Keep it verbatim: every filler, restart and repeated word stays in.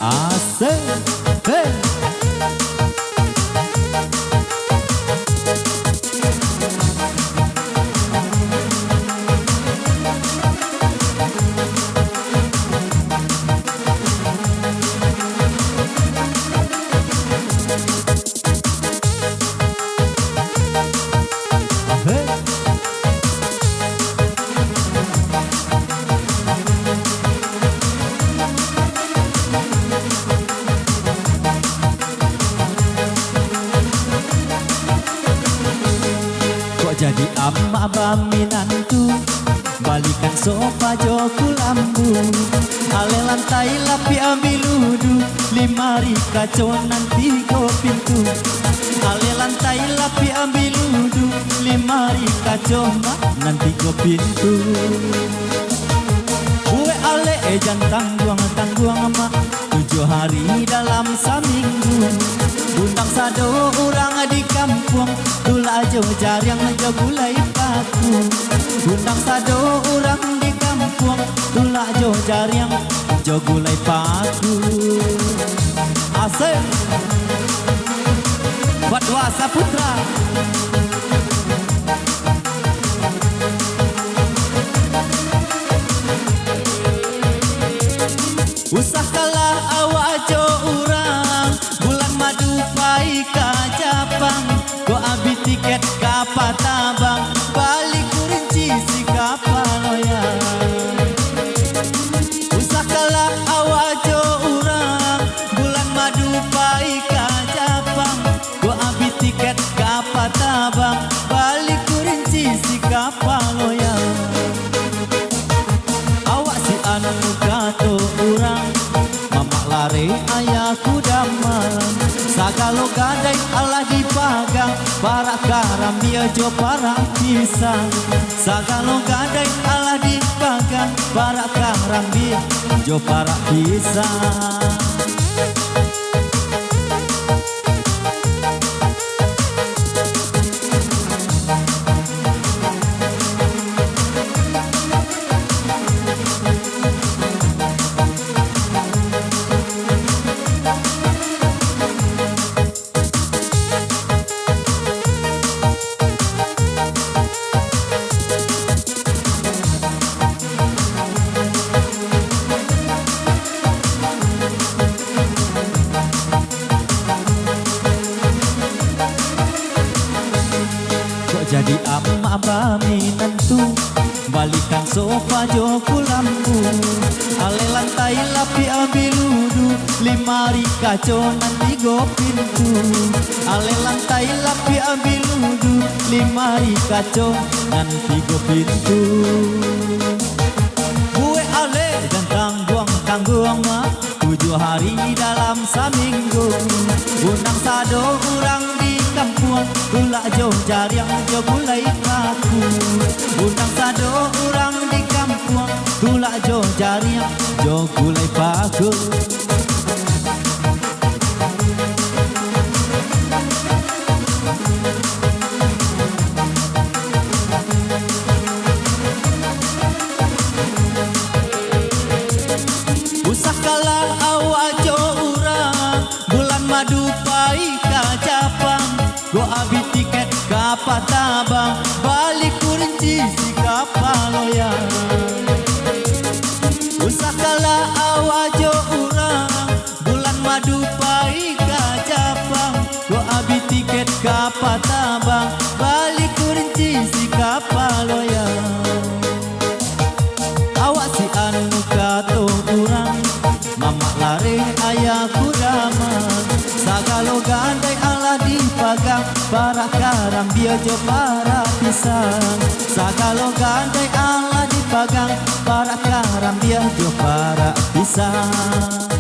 Asik. Hei. Kok jadi amak baminantu, balikan sofa jo kulambu. Aleh lantai lapiak biludu, limari kaco nan tigo pintu. Aleh lantai lapiak biludu, limari kaco nan tigo pintu. Buek alek, eh, jan tangguang-tangguang, Mak. Tujuah hari dalam saminggu. Undang sado urang di kampuang, tulak jo jariang jo gulai paku. Undang sado urang di kampuang, tulak jo jariang jo gulai paku. Asik. Fatwa Saputra. Usah kalah awak jo urang, bulan madu pai ka Japang. Kok abih tiket ka Patabang, bali kurinci si kapalo ya. Usah kalah awak jo urang, bulan madu pai ka Japang. Kok abih tiket ka Patabang, bali kurinci si kapalo ya. Awak si anu kato urang, mamak lareh ayah kuda malang. Sagalo gadai alah dipagang, parak karambia jo parak pisang. Sagalo gadai alah dipagang, parak karambia jo parak pisang. Kok jadi amak baminantu, balikan sofa jo kulambu. Aleh lantai lapiak biludu, limari kaco nan tigo pintu. Aleh lantai lapiak biludu, limari kaco nan tigo pintu. Buek aleh jan tangguang-tangguang, Mak. Tujuah hari dalam saminggu, undang sado urang di kampuang, tulak jo jariang jo gulai paku. Undang sado urang di kampuang, tulak jo jariang jo gulai paku. Usah kalah awak jo urang, bulan madu pai ka Japang. Kok abih tiket ka Patabang, bali kurinci si kapalo ya. Usah kalah awak jo urang, bulan madu pai ka Japang. Kok abih tiket ka Patabang, bali kurinci si kapalo ya. Awak si anu kato urang, mamak lareh ayah kuda malang. Sagalo gadai alah dipagang, parak karambia jo parak pisang. Sagalo gadai alah dipagang, parak karambia jo parak pisang.